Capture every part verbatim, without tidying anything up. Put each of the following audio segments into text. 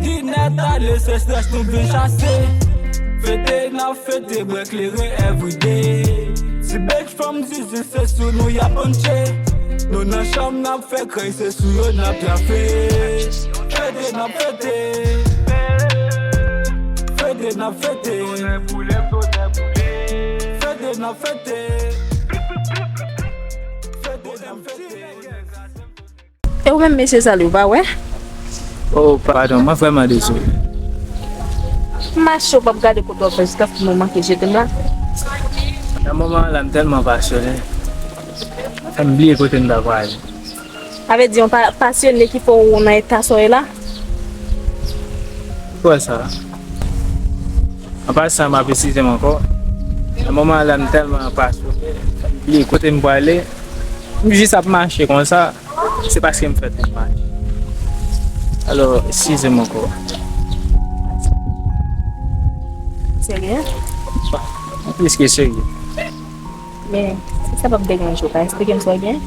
Ti nèt ale, se strès nou vin chase. Fete n ap fete, bwè kleren everyday. Ti bèk fanm zizi, se sou nou y ap panche. Nou nan chanm n ap fè krèy, se sou yo n ap trafe. Fete n ap fete. Fete n ap fete. Fete n ap fete. Fete n ap fete. E ou menm, mesye Sali, ou pa wè? Oh, padon, mwen vrèman dezole. M mache, ou p ap gade kote w ap fè jiskaske mwen manke jete m la. Nan moman an la, m tèlman pasyone. Fè m bliye kote m ta prale. Sa vle di, yon pa, pasyone ki fè w nan eta sa w ye la? Ou kwè sa? An pasan, m ap eskize m ankò. Nan moman an la, m tèlman pasyone, m bliye kote m prale. M jis ap mache konsa. Se paske m fè tout mache. Alò, eskize m ankò. Serye? Plis ke serye. Men, si sa p ap deranje w, ka eksplike m sa w gen?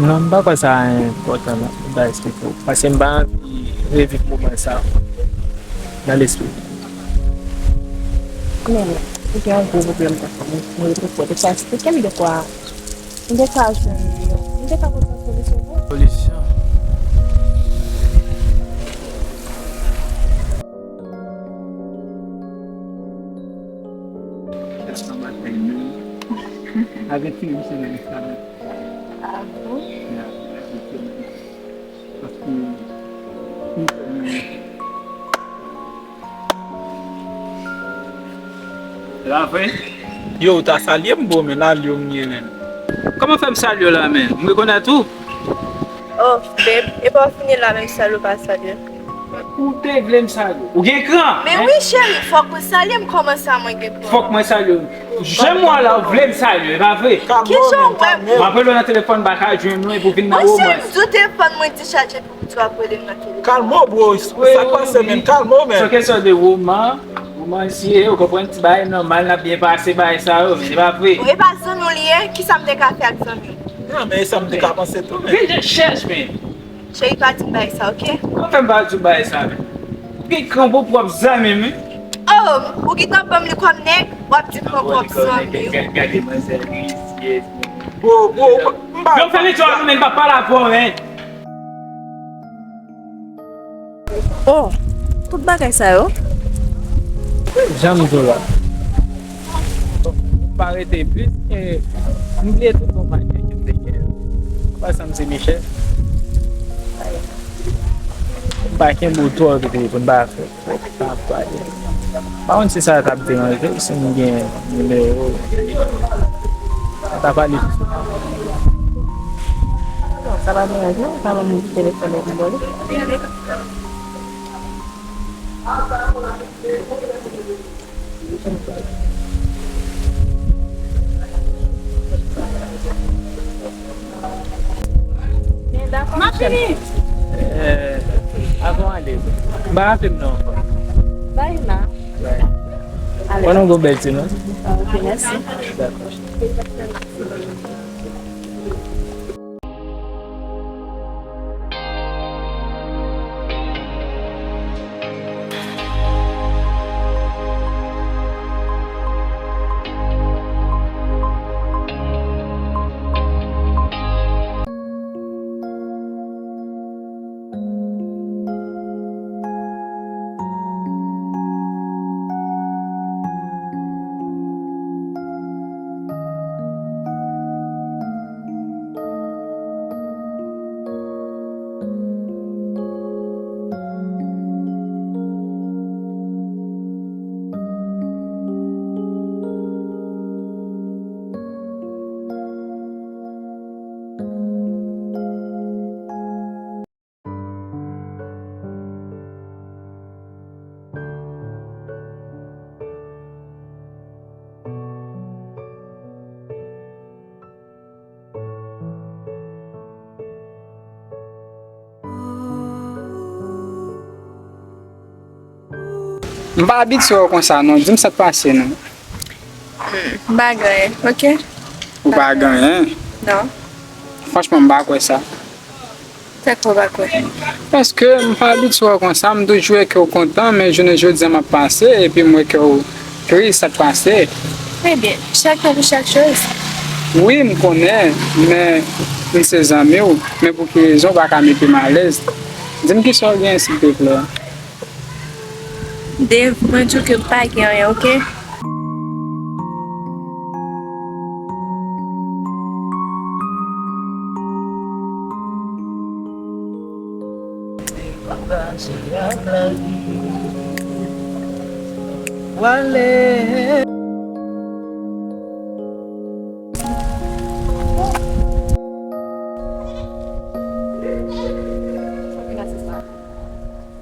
Non, m pa kwè sa enpòtan non, pou m ta eksplike w. Paske m pa anvi reviv moman sa nan lespri. Men, ou gen yon gwo pwoblèm konsa, men, men, ou te fò, ou te fò eksplike m de kwa. M te ka jwenn, m te ka pote yon solisyon pou ou. Solisyon? Èske w ap tann mwen? Avèk ki moun se nan Instagram? Ah bon? Ya, avèk ki moun? Paske, m fè mwen. Lave? Yo, ou ta salye m, bro, men lale w m ye, men. Kòman fè m salye w la, men? M rekonèt ou? Oh, babe, e pa w fini la, menm salye w pa salye. Ou te vle m salye w? Ou gen kran, men wi, cheri, fòk ou salye m, kòman sa mwen gen kran? Fòk mwen salye w. Jan m wè w la, ou vle m salye w, e pa vre? Kijan w wè m? M ap rele w nan telefòn, m pa ka jwenn ou, epi w vin nan romans. Mwen, cheri, m di w telefòn mwen dichaje. Ou ap rele m nan telefòn. Kalme w, bro. Sa k pase, menm? Kalme w, menm. Se kesyon de woman, womansye, ou konprann, ti bagay nòmal, n ap byen pase bagay sa yo, men se pa vre. Ou e pa zanmi w li ye, kisa m te ka fè ak zanmi w? Non, men e sa m te ka panse tou, men. Vin de chèch, men. Cheri, pa di m bagay sa, oke? Kòman fè m pa di w bagay sa, men? Ou gen kran pou pwòp zanmi m, wi. Oh, ou gentan ban m li kòm nèg, w ap di m pran pwòp zanmi w. Gade, gade manzè, wi, yes, men. Bro, bro, m pa. Yo, fèmen djòl ou, men, m pa pale avè w, men. Oh, tout bagay sa yo? Jan m di w la. M pa rete plis, e m bliye tout bon bagay ke m te gen. Ou pa sanm se Michel? M pa kenbe w twò vit pou n pa fè. Pa pale. M pa konn si sa t ap deranje w si m gen nimewo w. Sa ta pale plis. Non, sa pa deranje m, sa ban m telefòn nan pou m rele. M ap vini. Eh, avan w ale, m pa raple m non ankò. Bay la. Bay. Ale. Pran yon gwo bèl ti non. Ah, ok, mèsi. Dakò. M pa abitye wè w konsa non, di m sa k pase non. Hmm, m pa gen anyen, oke? Ou pa gen anyen? Non. Franchman, m pa kwè sa. Sa k fè w pa kwè? Paske m pa abitye wè w konsa, m toujou wè ke w kontan, men jounen jodi a m ap pase, epi m wè ke w tris, sa k pase? Ebyen, chak tan pou chak choz. Wi, m konnen, men m se zanmi w, men pou ki rezon w pa ka mete m alèz? Di m kisa w gen, silteplè. Dave, mwen di w ke m pa gen anyen, oke?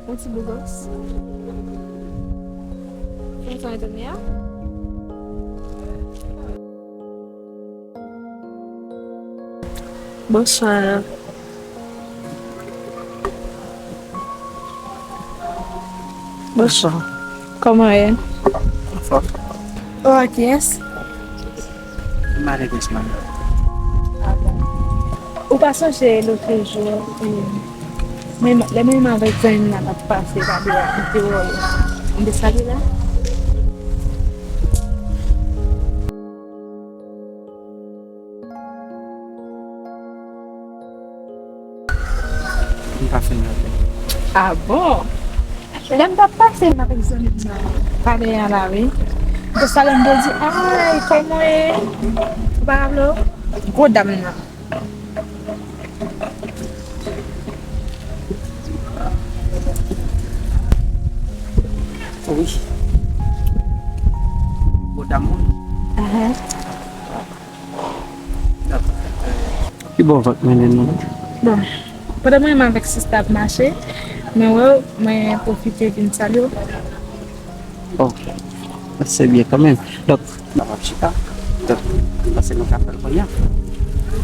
Yon ti bougòs. Kòman w ye jodi a? Bonswa. Bonswa. Kòman w ye? Anfòm. Ou a kiyès? Mwen ale dous mwen. Ou pa sonje lòt jou, e, men, lè mwen menm avèk zanmi m nan t ap pase, gade, m te wè w anba salye la? M pa fin rate. Ah bon? Lè m t ap pase m avèk zanmi m nan, pale a la, wi. Pou sa lè m te di, ay, kòman w ye? Ou pa raple w? Gwo dam nan. Wi. Gwo dam, wi. Aham. Ki bò w vant mennen nou? Bon, pandan mwen menm avèk sista ap mache, mwen wè w, mwen pwofite vin salye w. Oh, se byen kanmenm. Donk, n ap chita. Donk, m panse nou ka fè l kounye a.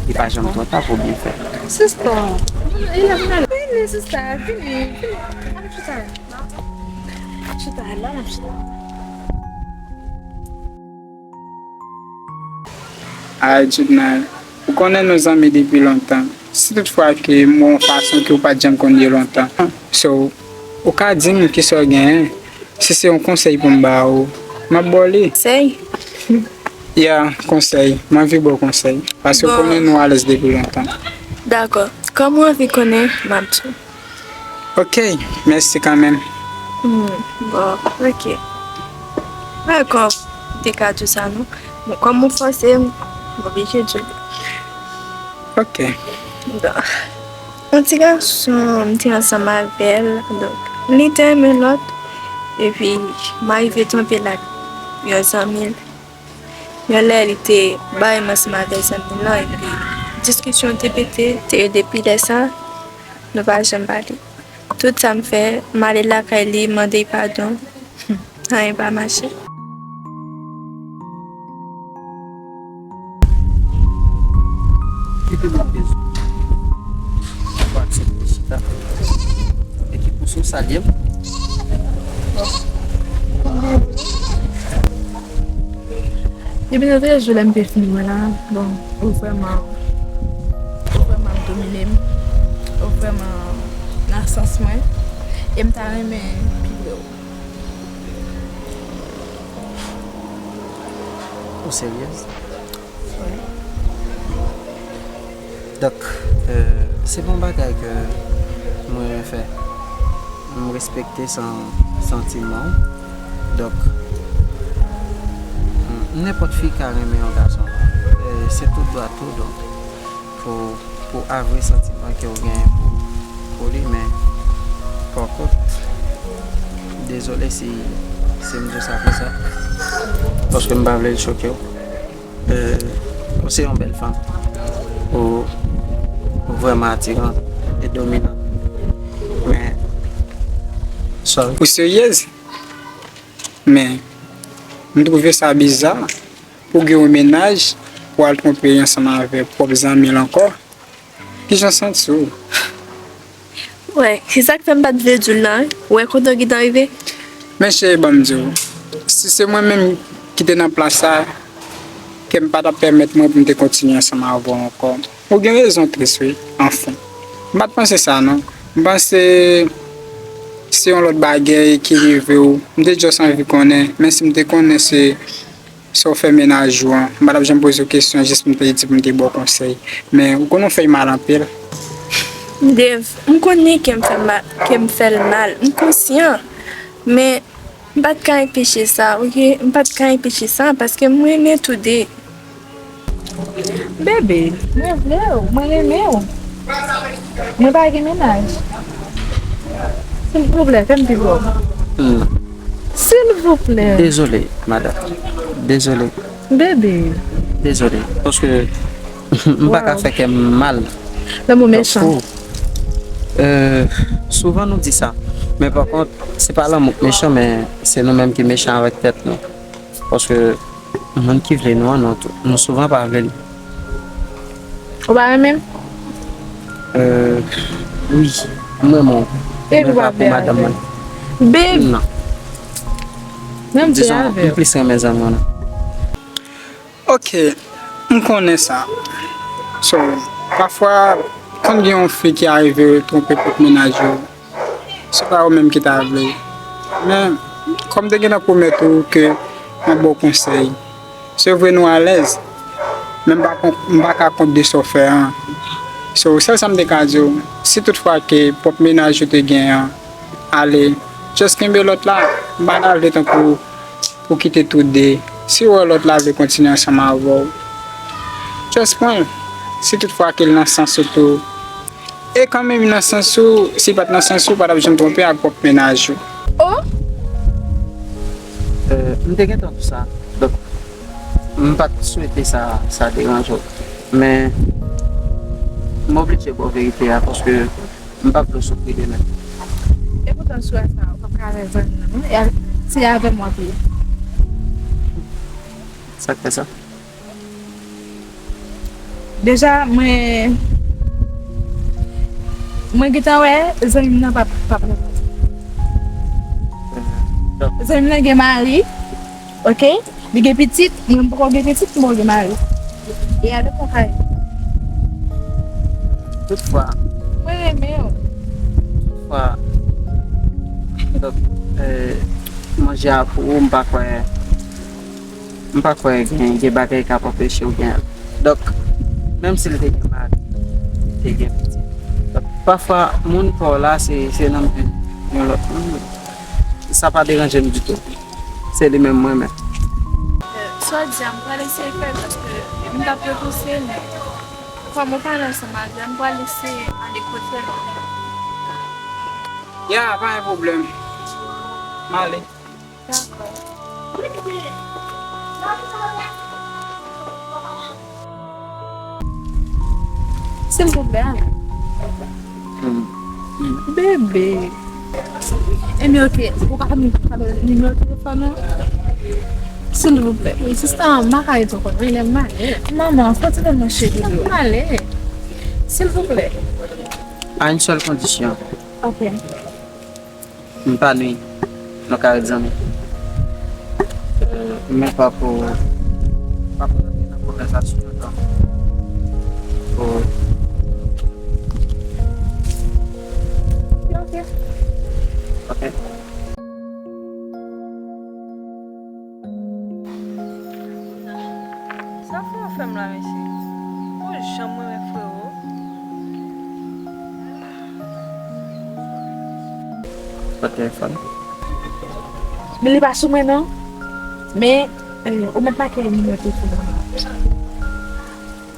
Li pa janm twò ta pou byen fè. Sista, vini, sista, vini, vini. Ann chita. Chita la, n ap chita. Ay, Juvenal, ou konnen nou zanmi depi lontan. Si toutfwa ke m wè yon fason ke w pa t janm konn ye lontan, so, ou ka di m kisa w genyen. Si se yon konsèy pou m ba ou, m ap ba w li. Konsèy? Ya, konsèy. M anvi ba w konsèy. Paske w konnen nou alèz depi lontan. Dakò. Kòm ou anvi konnen, m ap di w. Ok, mèsi kanmenm. Hmm, bon, ok. Mwen kwè w te ka di w sa, non. Bon, kòm ou fòse m, m oblije di w. Ok. Bon. Yon ti gason, m te ansanm avè l, donk, li te renmen lòt, epi m arive tonbe l ak yon zanmi l. Yon lè li te bay m ansanm avèk zanmi l lan, epi diskisyon te pete, te depi lè sa, nou pa janm pale. Tout sa m fè, m ale lakay li, mande l padon. Anyen pa mache. Kite m bezwen. Ou aksepte chita. E ki pou sou salye m. Depi nan premye jou lè m te fin wè la, bon, ou vrèman, ou vrèman domine m, ou vrèman nan sans mwen, e m ta renmen pi pre w. Ou seryez? Wi. Donk, euh, se pa yon bagay ke mwen renmen fè. M respekte san-, santiman w. Donk, m, nenpòt fi ka renmen yon gason. Euh, se tout dwa tou, donk, pou, pou avwe santiman ke w genyen pou, pou li, men, pa kont, dezole si, si m di w sa konsa, paske m pa vle l choke w. Euh, ou se yon bèl fanm. Ou, ou vrèman atiran e dominan. Men, sorry. Ou seryez? Men, m twouve sa biza pou gen yon mennaj pou al twonpe ansanm avèk pwòp zanmi l ankò. Kijan w santi w? Wè, se sa k fè m pa t vle di w l lan, wi. Ou wè kote w gentan rive? Men cheri, ban m di w, si se mwen menm ki te nan plas sa, kè m pa t ap pèmèt mwen pou m te kontinye ansanm avè w ankò. Ou gen rezon tris, wi, anfen. M pa t panse sa, non. M panse se yon lòt bagay ki rive w. M te just anvi konnen, men si m te konnen se sa w fè mennaj ou an, m pa t ap janm poze w kesyon, jis m te di pou m te ba w konsèy. Men, ou konnen w fè l mal anpil. Dave, m konnen ke m fè mal, ke m fè l mal. M konsyan. Men, m pa t ka anpeche sa, oke? M pa t ka anpeche sa, paske m renmen tou de. Bebe, mwen vle w, mwen renmen w. Mwen pa gen mennaj. Silvouplè, fè m pi pwòp. Hmm. Silvouplè. Dezole, madanm. Dezole. Bebe. Dezole. Paske m pa ka Wow. fè kè m mal. Lanmou Donk, mechan. Pou, euh, souvan nou di sa. Men pa kont, se pa lanmou k mechan, men se nou menm ki mechan avèk tèt nou. Paske moun ki vle nou an, nou, tou- nou souvan pa vle li. Ou pa renmen m? Euh, wi, m renmen w. Epi Men w pa ap pou vle madanm avè mwen. Babe! Non. Menm vle Dizon, avè m w. plis renmen zanmi w nan. Ok, m konnen sa. So, pafwa, konn gen yon fi ki arive twonpe pwòp mennaj yo. Se pa ou menm ki ta vle. Men, kòm m te gentan pwomèt ou ke m ap ba w konsèy, se vre nou alèz, men m pa kon- m pa ka kont de sa w fè an. So, sèl sa m te ka di w, si toutfwa ke pwòp mennaj ou te gen an ale, just kenbe lòt la, m pa ta vle tankou pou kite tou de. Si w wè lòt la vle kontinye ansanm avè w, just pran l. Si toutfwa ke l nan sans ou tou, E kanmenm nan sans ou, si l pa t nan sans ou, w pa t ap janm twonpe ak pwòp mennaj ou. Oh! Euh, m te gentan di w sa. Donk, m pa t swete sa, sa deranje w. Men, m oblije ba w verite a, paske m pa vle w soufri demen. E poutan, sou sa, ou p ap ka avè zanmi nan, non? E a- se avè m w ap ye. Sa k fè sa? Deja, mwen, mwen gentan wè zanmi m nan p ap, p ap renmen. Zanmi m nan gen mari, oke? Li gen pitit, mwen m poko gen pitit, m poko gen mari. E a de konpayi. Toutfwa. Mwen renmen w. Toutfwa. Donk, euh, manje a pou ou, m pa kwè. M pa kwè gen, gen bagay k ap anpeche w gen l. Donk, menm si l te gen mari, li te gen pitit. Donk, pafwa, moun pa w la, se, se nan men yon lòt moun. Sa pa deranje m ditou. Se li menm mwen renmen. Sa w di a, m pral eseye fè l paske m t ap repouse l. Kòm ou pale ansanm avè m, m pral eseye ale kote l. Ya, pa gen pwoblèm. M ale. Dakò. Silvouplè, ale. Hmm. Bebe. Ebyen, oke, ou ka ban m nimewo telefòn ou? Silvouplè. Wi, sista, m pa ka rete ankò, non, lè m malè. Manman, fò ti lè mwen cheri. M malè. Silvouplè. À une seule condition. Oke. M pa nwi. Nou ka ret zanmi. Euh, men pa pou, pa pou rantre nan konvèsasyon an. Pou Ok. Ok. Sa fè w fè m la, mesye. Ou janm renmen frewo. Pran telefòn. Men li pa sou mwen, non. Men, euh, ou mèt make nimewo telefòn mwen.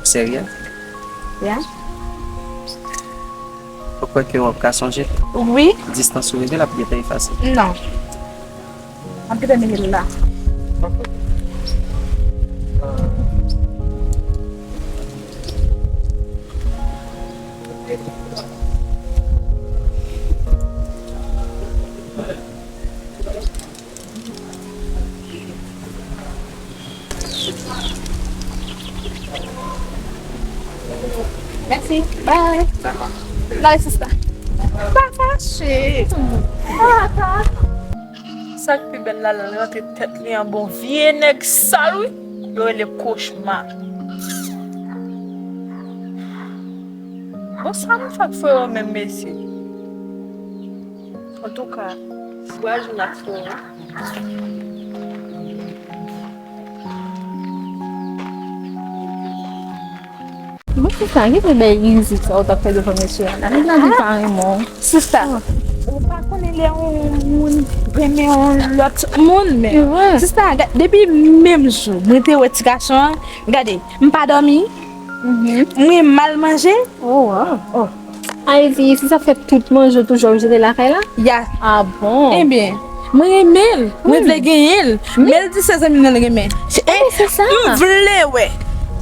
Serye? Ya. Ou kwè ke w ap ka sonje? Wi. Distans ou rive, l ap gentan efase. Non. M ap gentan mete l la. Mèsi. Bye. Dakò. Bye, sista. Pa fache. Pa, pa. Sa k pi bèl la, lè l rantre tèt li an bon vye nèg sal, wi. Yo rele kochma. Bon, sa m fè ak frè w menm, mesye? Antouka, kouraj ou ak frè w. Bon, sista, ki se bèl rizib sa ou t ap fè devan mesye a la? Nèg la di l pa renmen w. Sista, ou pa konnen lè yon moun renmen yon lòt moun, men. Sista, ga- depi menm jou mwen te wè ti gason an, gade, m pa dòmi, mwen mal manje. Oh, wow. Oh. Ayiti, si sa fè tout manje toujou ap jete lakay la? Ya. Ah bon? Ebyen, mwen renmen l. Mwen vle genyen l. Men l di se zanmi l renmen. Se, eh, se sa. M vle wè.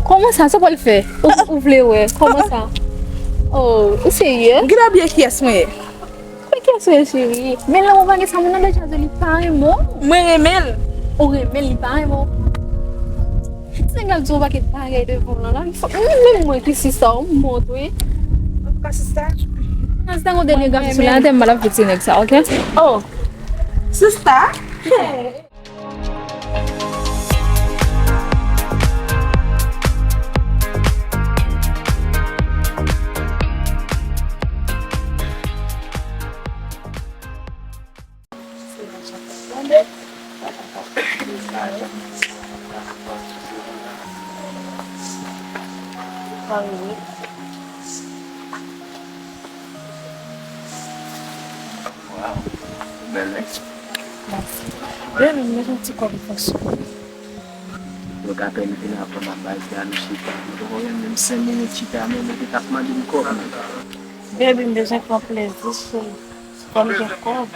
Kòman sa? Sa w pral fè? Ou, ou vle wè? Kòman sa? Oh, ou serye? Ou gentan bliye kiyès mwen ye? Men kiyès ou ye, cheri? Men lè ou pa gen sa, moun nan deja di li pa renmen w. Mwen renmen l. Ou renmen l, li pa renmen w. Ti nèg la ap di yon pakèt bagay devan w la, la. Fò, menm mwen ki sista w, m wont, wi. Antouka, sista. Nan sista, yon dènye gason sou latè, m pa t ap fè ti nèg sa, oke? Oh, sista. Wow. Bèl, wi. Mèsi. Bèl, m bezwen ti kòb pou fonksyone. Yo ka pèmèt vin apre m a baz la, nou chita. Nou poko gen menm senk minit chita, men nou te t ap mande m kòb, men. Baby, m bezwen pran plezi, cheri. Fò m gen kòb.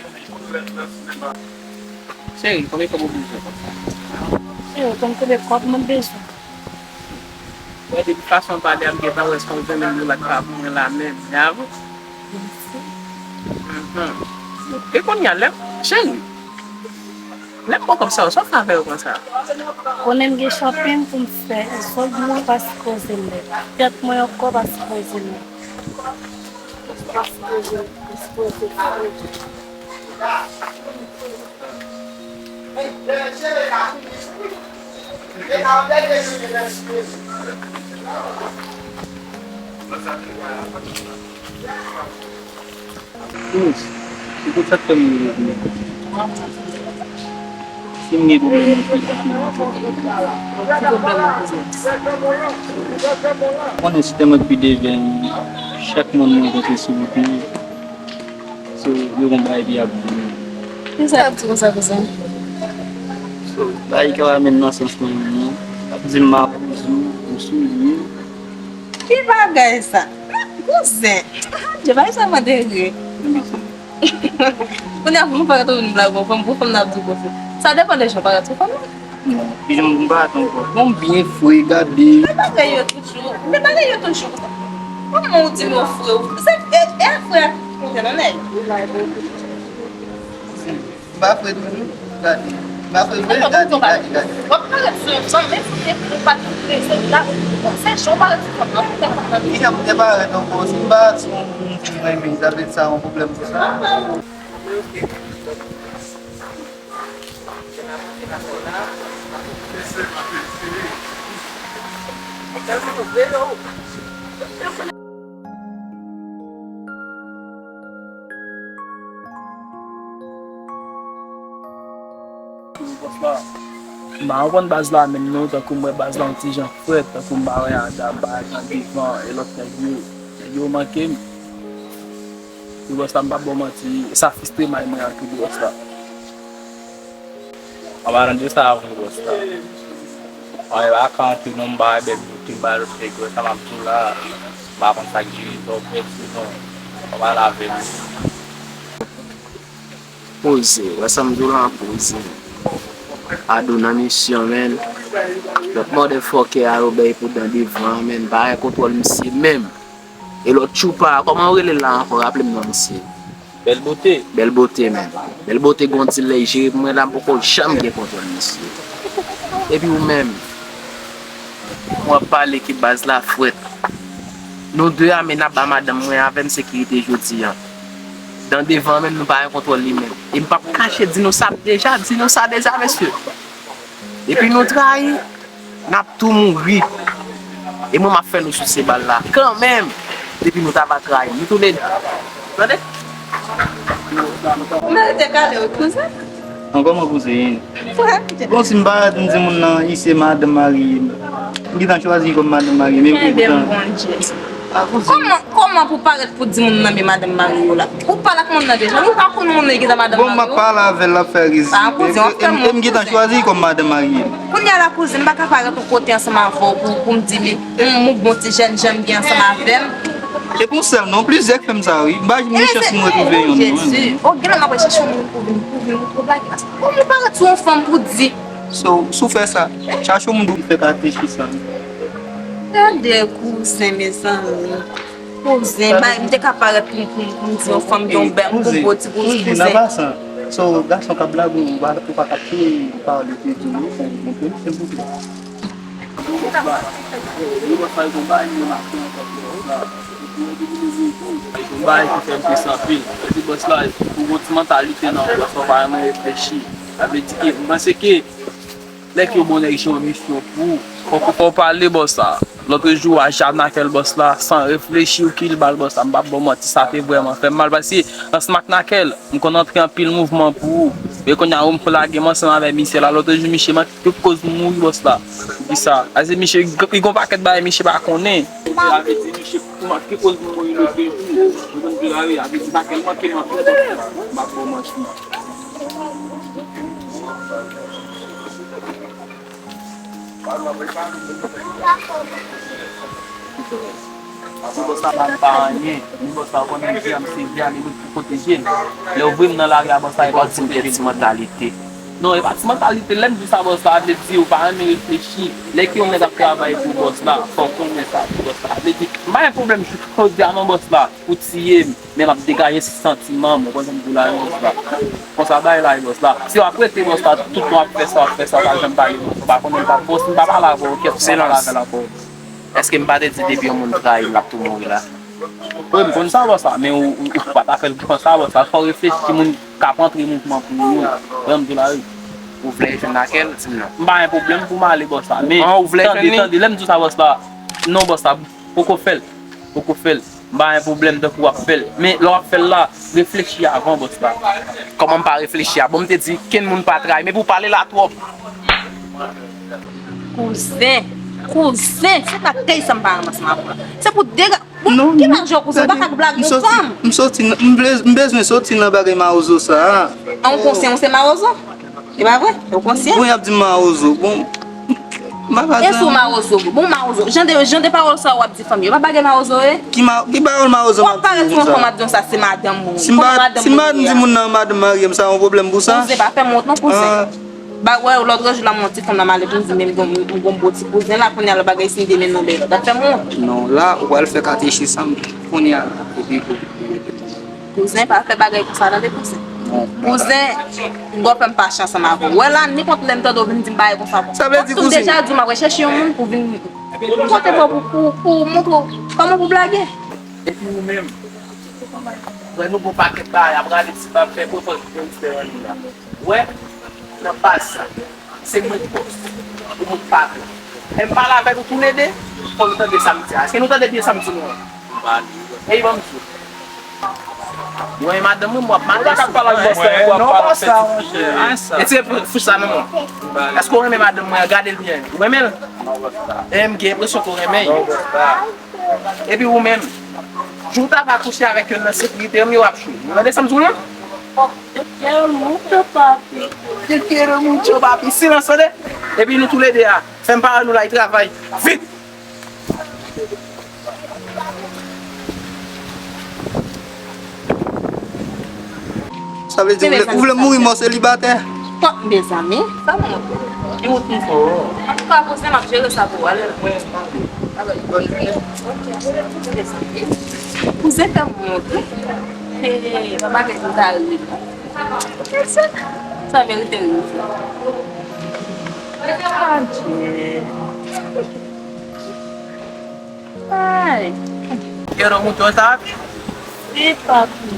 Cheri, konbyen kòb ou bezwen konsa? Cheri, konn konbyen kòb mwen bezwen. Wè, depi fason w pale a, m gentan wè se yon venn mil dola k pa pou mwen la menm, ya vre? Mèsi. Mhm. E kounye a, lè, cheri, lè m ba w kòb sa yo, sa w fè avè yo konsa? Konnen m gen shopping pou m fè, zòg mwen pa sipoze lèd, tèt mwen ankò pa sipoze lèd. Pa sipoze, pa sipoze. Minis, se pou sa k fè m rive kounye a. Si m gen pwoblèm nan fè sa, ki pwoblèm nan, kouzen? Ou konnen si te mwen ki pi devèn, chak moun mwen rankontre sou wout mwen, so, yo gon bagay ki ap di. Kisa y ap di konsa, kouzen? So, bagay ki ap amenn nan sans mwen menm nan, y ap di m mawozo, m souye. Ki bagay sa? Kouzen. Adje, bagay sa mande ri. Kounye a, pou nou pa ret vin blag yon fanm, pou fanm nan ap di w gwo fi. Sa depann de jan w pa ret yon fanm nan. Ki jan m pa ret yon fanm? Bon, byen fre, gade. Men bagay yo toujou, men bagay yo toujou. Kòman ou di m yon fre? Se, e, e fre a ki konte nan nèg. M pa fre toujou? Gade. M pa fre vre? Gade, gade, gade. W ap parèt sou yon fanm, men si te, ou pa t prezan la, se jan w parèt sou fanm nan, ou te kontan. Kijan m te parèt ankò? Si m parèt sou yon moun ki renmen, sa vle di sa yon pwoblèm pou sa? Bòs la, m pa konprann baz la menm non, tankou m wè baz la yon ti jan frèt, tankou m pa wè Ada, m pa wè Jan Devan, e lòt nèg yo, nèg yo manke m. Wi bòs la, m p ap ba w manti, sa fistreman mwen anpil wi bòs la. An palan de sa vre bòs la. Mwen pa ka antre non, m pa wè bèl boute, m pa wè lòt nèg yo, sa m ap di w la. M pa konn sa k jere zòrèy sinon. Ann pale avè m. Poze, wè sa m di w la, poze. Ado nan misyon, menn. Lòt motherfucker a yo bay pou dan devan, menn. Pa gen kontwòl misye menm. E lòt tchoupa a, kòman yo rele l la ankò? Raple m non misye. Bèl Bote. Bèl Bote, menn. Bèl Bote gon ti lè jere pou mwen la, m poko janm gen kontwòl misye. Epi ou menm, mwen ap pale ke baz la frèt. Nou de a, men n ap ba madanm mwen avè m sekirite jodi a. Dan devan menm, nou pa gen kontwòl li menm. E m p ap kache di nou sa deja, di nou sa deja, mesye. Epi nou trayi, n ap tou mouri. E mwen, m ap fè nou souse bal la kanmenm. Depi nou ta va trayi nou toulede. Tande? Ou merite kale, wi, kouzen. An, kòman kouzen? Frè, bon, si m parèt, m di moun nan, isi se madanm mari m. M gentan chwazi kòm madanm mari m, e poutan. Kòman, kòman pou parèt pou di moun nan men madanm mari w la? Ou pale ak moun nan deja, ou pa konn moun nan ki ta madanm mari w? Bon, m ap pale avè l, l ap fè rezil. E, e, e m gentan chwazi kòm madanm mari m. Kounye a la, kouzen, m pa ka parèt yon kote ansanm avè w pou, pou m di li, m, m bon ti jèn jan m gen ansanm avè m. E pa yon sèl non, plizyè k fè m sa, wi. M pa janm gen chans pou m retwouve yonn, non. Jezi. O, gen lè m ap chèche yon moun pou vin, pou vin, pou blague. Kòman ou parèt sou yon fanm pou di? So, si w fè sa, chache yon moun pou fè katechis la. Gade kouzen, mezanmi. Kouzen, bay, m te ka parèt pou, pou, pou m di yon fanm gen yon bèl, yon bon ti kouzen. Kouzen, an pasan. So, gason k ap blague, ou pa, ou pa ka touye pawòl yo te di w, ou konprann, silvouplè. Yon bagay ki fè m plis anpil. Sa vle di bòs la, ou gon ti mantalite nan bòs la, ou pa renmen reflechi. Sa vle di ke, m panse ke, lè ke yon bon nèg jwenn yon misyon pou ou, fòk ou, fòk ou pale bòs la. Lòt jou, a Jab Nakel bòs la, san reflechi, ou kil bal bòs la. M p ap ba w manti, sa te vrèman fè m mal, paske ansanm ak Nakel, m konn antre anpil mouvman pou ou. E kounye a, ou m pou lage m ansanm avè misye la. Lòt jou, misye manke tout koz m mouri bòs la. Poukisa? Paske misye, li gon pakèt bagay misye pa konnen. Sa vle di misye manke koz m mouri lòt jou. Ou konn ki la wi, sa vle di Nakel manke m anpil bòs la. M ap ba w manti. Si bòs la pa m pa anyen, ni bòs la konnen vi a m se vi a li menm pou pwoteje m. Lè w voye m nan lari a bòs la, e pa ti mantalite. Non, e pa ti mantalite. Lè m di sa bòs la, vle di ou pa renmen reflechi. Lè ke yon nèg ap travay pou bòs la, fò w konnen sa pou bòs la. Vle di, m pa gen pwoblèm jodi a non bòs la. Pou tiye m, men m ap degaje santiman m, ou konn sa m di w la, wi, bòs la. Konsa bagay la ye, bòs la. Si w ap rete, bòs la, tout tan w ap fè sa, w ap fè sa, w pa janm pale, bòs, ou pa konnen m pa, bòs, m pa pale avè w, kèt, m pa pale avè l ankò. Silence. Èske m pa te di depi yon moun trayi l, l ap tou mouri la? Wi, m konn sa, bòs la, men ou, ou, ou pa ta fè l konsa, bòs la. Fò w reflechi, moun k ap antre mouvman pou ou, jan m di w la, wi. Ou vle jwenn ak el, di m non. M pa gen pwoblèm pou m ale, bòs la, men tande, tande, lè m di w sa, bòs la, non, bòs la, poko fè l, poko fè l. M pa gen pwoblèm tankou w ap fè l. Men lè w ap fè l la, reflechi avan, bòs la. Kòman m pa reflechi a? Bon, m te di, kenn moun pa trayi. Men pou w pale la twòp. Kouzen, kouzen, se pa tèy sa m pa renmen ansanm avè w la. Se pou dega-, bon, ki laj ou kouzen? Ou pa ka blage yon fanm. M soti, m soti, m vle, m bezwen soti nan bagay mawozo sa a. An, ou konsyan ou se mawozo? E pa vre? Ou konsyan? Bon, y ap di m mawozo. Bon, m pa ka... E si w mawozo? Bon, mawozo. Jan de, jan de pawòl sa w ap di fanm yo, e pa bagay mawozo yo ye? Ki ma-, ki pawòl mawozo m ap di moun sa? W ap parèt sou yon fanm ap di w sa se madanm ou. Si m pa, si m pa di moun nan madanm mari m, sa yon pwoblèm pou sa? Kouzen, pa fè m wont non, kouzen. Ba, wè, lòt jou la, m wè yon ti fanm nan m ale pou m di, men m gon, m gon bo ti kouzen la, kounye a lòt bagay si m te mennen w dèyè, w t ap fè m wont. Non, la, ou pral fè katechis ansanm kounye a la. Epi, Kouzen, pa fè bagay konsa, tande, kouzen. Kouzen, m gon fè m pa chans ansanm avè w. Wè la, nenpòt lè m tande w vin di m bagay konsa. Sa vle di, kouzen, m deja di w m ap rechèche yon moun pou vin pote bò pou, pou, pou montre w kòman pou blage. Epi ou menm, wè nou gon pakèt bagay, ap rale ti bab, fè pwofòz pou nou fè annou la. Wè, nan baz sa. Se mwen k bòs. Ou mwen k patwon. Lè m pale avè nou toulede, fò nou tande sa m di a. Èske nou tande byen sa m di nou an? Ey, ban m di w. Mwen, madanm mwen, m w ap mande souvan. Non, bòs la, monchè. Retire fouch sa nan men w. Èske w renmen madanm mwen an? Gade l byen. Ou renmen l? E m gen enpresyon ke w renmen l. Epi ou menm, jou w ta va kouche avèk youn nan sekirite yo, w ap chwe. Ou tande sa m di w lan? Te quiero mucho, papi. Te quiero mucho, papi. Silans, tande? Epi nou toulede a, fè m pare nou la, y travay. Vit! Sa vle di, ou vle, ou vle mouri mò selibatè? Mezanmi, sa m wont. Ki wont m fè w? Antouka, kouzen, m ap jere sa pou w. Ale. Bòn jounen. Ok, mezanmi. Kouzen fè m wont, wi. He, pa bagay m ta ri. Sa merite ri. Adye. Ay. Quiero mucho, papi. Si, papi.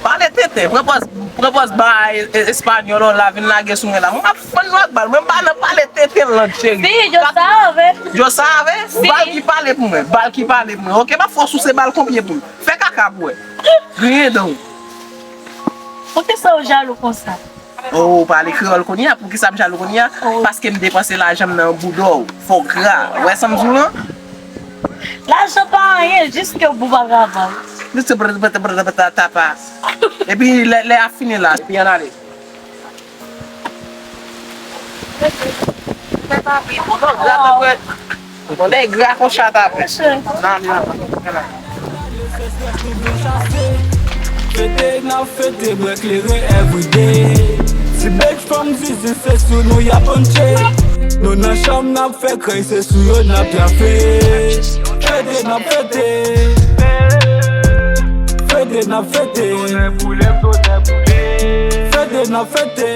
Pale tenten, pran pòz, pran pòz ba e- e- espanyòl la vin lage sou mwen la. Mwen ap fann nou ak bal, mwen pa nan pale tenten lang cheri. Si, yo save. Yo save? Si. Bal ki pale pou mwen, bal ki pale pou mwen. Oke, m ap fè w souse bal konbyen pou m. Fè kaka pou wè. Griyen dan w. Poukisa w jalou konsa? Oh, ou pale kreyòl kounye a, poukisa m jalou kounye a? Oh. Paske m depanse lajan m nan bouda w, fò gra. Ou wè sa m di w lan? Lajan pa anyen, jis ke w bon pa travay. Jis ke brr, brr, brr, brr, tapa. Epi lè, lè a fini la, epi ann ale. Fè papi, bon, non, gra tankou, bon, nèg gra kon chat apre. Nan, nan, nan. Fete n ap fete, bwè kleren everyday. Ti bèk fanm zizi, se sou nou y ap panche. Nou nan chanm n ap fè krèy, se sou yo n ap trafe. Fete n ap fete. Fete n ap fete. Fete n ap fete. Fete n ap fete.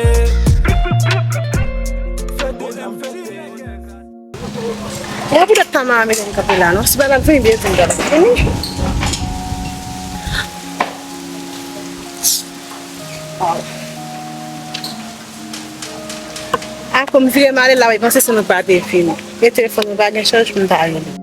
Mwen poutèt tan mwen mete m kanpe la non. Si bagay la vini byen vin bagay la vini. A, pou m vire m ale la, wi, panse se nou pa te fini. E telefòn mwen pa gen chaj pou m ta rele.